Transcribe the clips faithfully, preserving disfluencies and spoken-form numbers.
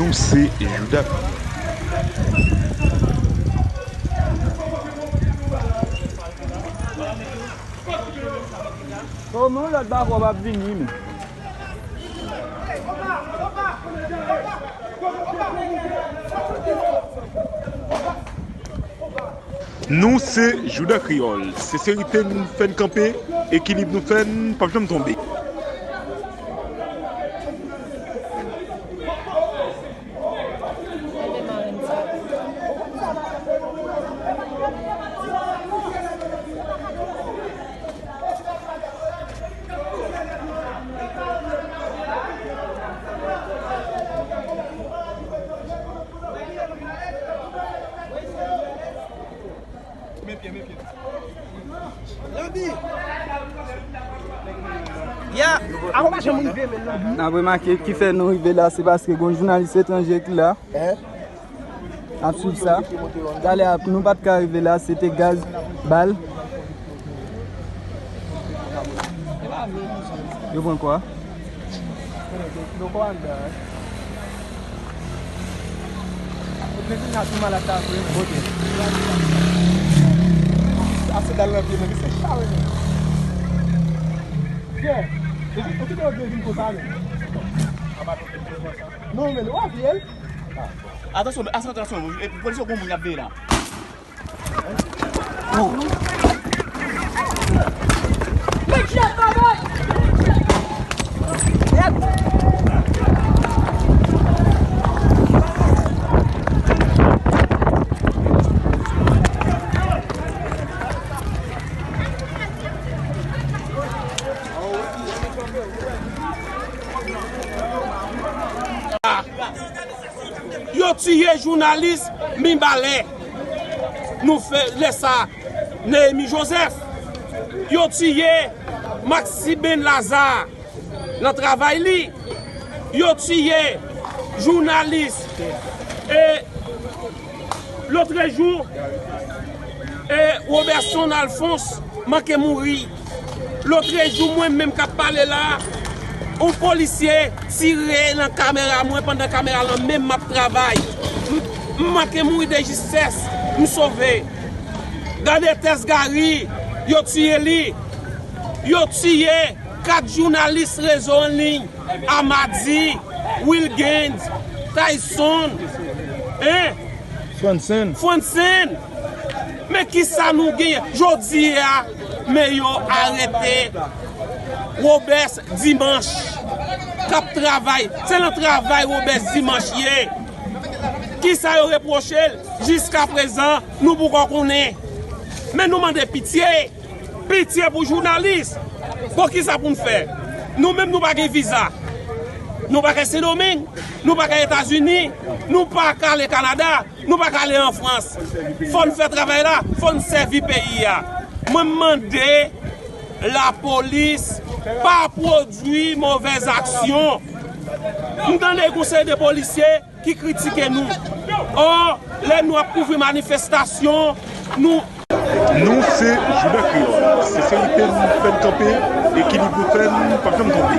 Nou se Jouda. Kòman lòt bako p ap vini, men? Nou se Jouda Kreyòl. Senserite n fè n kanpe, ekilib nou fè n p ap janm tonbe. N ap remake ki fè nou rive la, se paske gen yon jounalis etranje ki la. N ap swiv sa. Talè a, nou pa t ka rive la, se te gaz, bal. Yo pran kwa? Yo pran anndan, wi. Ou te vin la sou malad la vre, kote? Ase dal nan pye, men se chare, men. Pierre, ou ki, ou ki te vin konsa, men? Non, men, w ap vye l? Atansyon, atansyon, polis yo gon moun y ap veye la. Yo tiye jounalis Mibalè. Nou fè lè sa, Néhémie Joseph. Yo tiye Maxiben Lazarre nan travay li. Yo tiye jounalis e Lotrejou, e, Roberson Alphonse manke mouri. Lotrejou, mwen menm k ap pale la, yon polisye tire nan kamera mwen pandan kamera lan menm m ap travay. M, m manke mouri de jistès, m sove. Gade Tès Gary, yo tiye li. Yo tiye kat jounalis rezo an liy. Amadi, Wilgens, Tyson, en? Francine. Francine. Men kisa nou genyen? Jodi a, men yo arete Robes Dimanche k ap travay. Se nan travay Robes Dimanche ye. Kisa yo repwoche l? Jiskaprezan, nou poko konnen. Men nou mande pitye. Pitye pou jounalis. Bon, kisa pou n fè? Nou menm, nou pa gen viza. Nou pa ka Sendomeng, nou pa ka Etazini, nou pa ka ale Kanada, nou pa ka ale an Frans. Fò n fè travay la, fò n sèvi peyi a. Mwen, m mande lapolis pa pwodui movèz aksyon. M tande yon seri de polisye ki kritike nou. Ò, lè nou ap kouvri manifestasyon, nou. Nou se Jouda Kreyòl. Senserite n fè n kanpe, ekilib nou fè n p ap janm tonbe.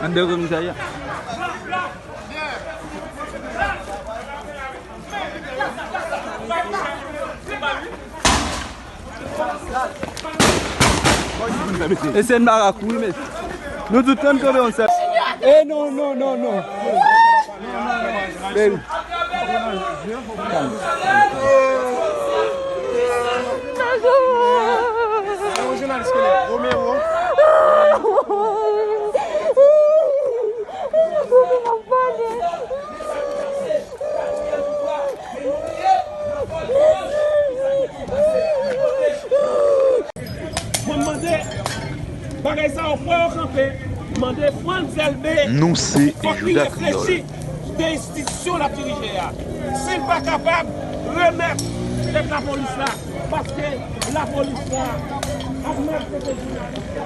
Anndan komisarya. E se n pa ka kouri, mesye. Nou tout tann kanpe yon sèl. E non, non, non, non. Baby. Yon jounalis ki rele Romero. Mwen mande bagay sa yo, fò yo kanpe. Mande Frantz Elbé. Nou se Jouda Kreyòl. Fòk li reflechi de enstitisyon l ap dirije a. Si l pa kapab, remèt tèt lapolis la. Paske lapolis la ap maltrete jounalis la.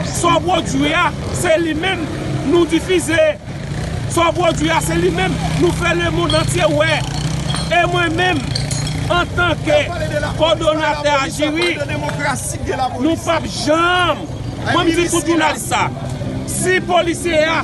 Sa w pwodui a, se li menm nou difize. Sa w pwodui a, se li menm nou fè lemonn antye wè. E mwen menm, antanke kòdonatè a jiri, nou p ap janm Mwen, m di tout jounalis sa, si polisye a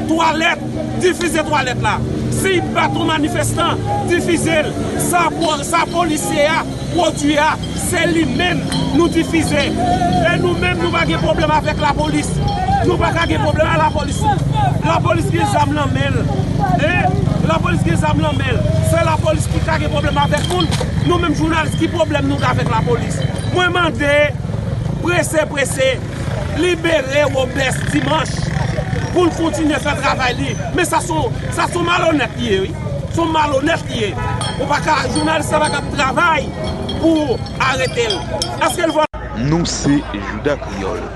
twalèt, difize twalèt la. Si bat yon manifestan, difize l. Sa, sa polisye a pwodui a, se li menm nou difize. E nou menm, nou pa gen pwoblèm avèk lapolis. Nou pa ka gen pwoblèm ak lapolis. Lapolis gen zam nan men l. Lapolis gen zam nan men l. Se lapolis ki ka gen pwoblèm avèk moun. Nou menm jounalis, ki pwoblèm nou gen avèk lapolis? Mwen mande prese, prese, libere Robès Dimanch pou l kontinye fè travay li. Men sa se yon, sa se yon malonèt li ye, wi. Se yon malonèt li ye. Ou pa ka, jounalis la pa ka ap travay pou arete l. Èske l vòlè? Nou se Jouda Kreyòl.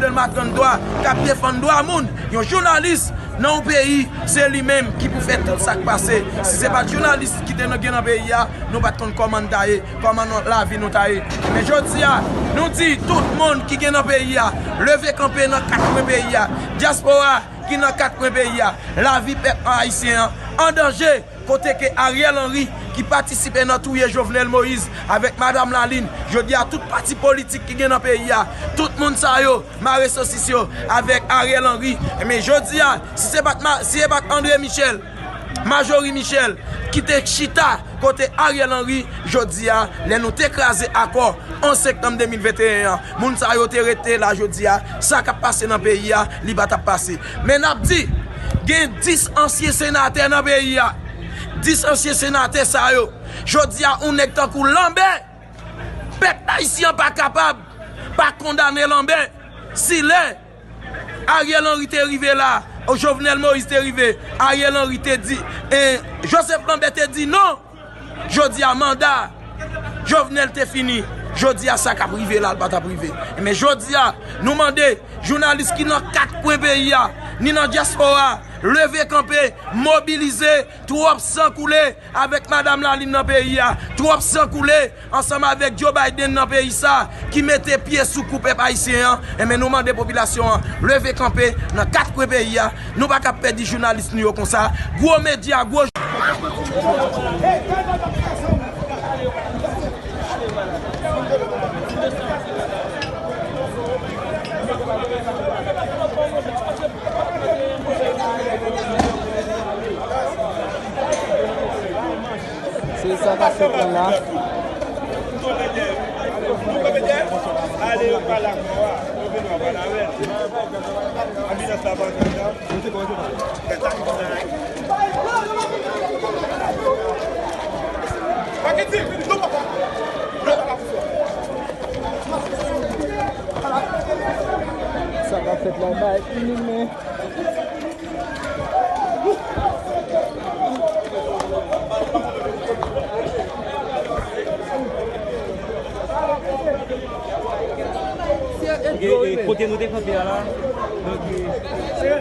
Delma trannde twa k ap defann dwa moun. Yon jounalis nan yon peyi, se li menm ki pou fè tout sa k pase. Si se pa t jounalis ki te nan, gen nan peyi a, nou pa t konn kòman n ta ye, kòman nou, lavi nou ta ye. Men jodi a, nou di tout moun ki gen nan peyi a, leve kanpe nan kat kwen peyi a. Dyaspora ki nan kat kwen peyi a, lavi pèp ayisyen an an danje. Kote ke Ariel Henry, ki patisipe nan touye Jovenel Moïse avèk Madanm Lalin, jodi a tout pati politik ki gen nan peyi a, tout moun sa yo mare sosis yo avèk Ariel Henry. Men jodi a, si se pa t ma-, si se pa t André Michel, Majorie Michel, ki te chita kote Ariel Henry, jodi a, lè nou te kraze akò onz septanm de mil venteyen an, moun sa yo te rete la jodi a, sa k ap pase nan peyi a, li pa t ap pase. Men n ap di, gen dis ansyen senatè nan peyi a. Dis ansyen senatè sa yo, jodi a, yon nèg tankou Lanbè, pèp ayisyen an pa kapab pa kondane Lanbè. Si lè Ariel Henry te rive la, Jovenel Moïse te rive, Ariel Henry te di, e, Joseph Lambert te di non. Jodi a, manda Jovenel te fini. Jodi a, sa k ap rive la, l pa t ap rive. Men jodi a, nou mande jounalis ki nan kat kwen peyi a, ni nan dyaspora, leve kanpe, mobilize, twòp san koule avèk Madanm Lalin nan peyi a, twòp san koule ansanm avèk Joe Biden nan peyi sa, ki mete pye sou kou pèp ayisyen an. Enben, nou mande popilasyon an leve kanpe nan kat kwen peyi a. Nou pa ka pèdi jounalis nou yo konsa. Gwo medya, gwo Se sa k ap fèt la. Sa k ap fèt la, bay ini men. E, e, kote nou te kanpe a la, donk, e,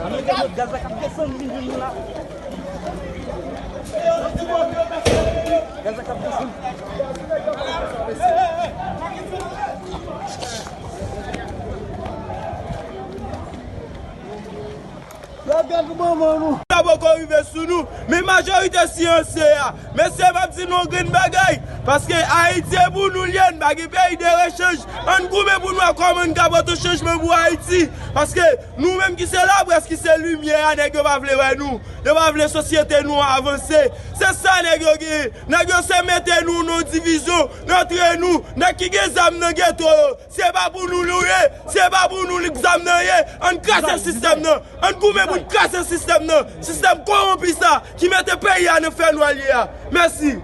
Gaz la k ap desann vin jwenn nou la. Gaz la k ap desann. Lagad manman nou. Sa poko rive sou nou, men majorite siyanse a. Mesye, m ap di nou yon grenn bagay, paske Ayiti e pou nou l ye, n pa gen peyi de rechanj. Ann goumen pou n wè kòman n ka pote yon chanjman pou Ayiti. Paske nou menm ki se laprès, ki se limyè a, nèg yo pa vle wè nou. Yo pa vle sosyete nou an avanse. Se sa nèg yo genyen. Nèg yo se mete nou nan divizyon, nan antre nou. Nèg ki gen zam nan geto yo, se pa pou nou nou ye, se pa pou nou lik zam nan ye. Ann kraze sistèm nan. Ann goumen pou n kraze sistèm nan. Sistèm kowonpi sa ki mete peyi a nan fè nwa l ye a. Mèsi.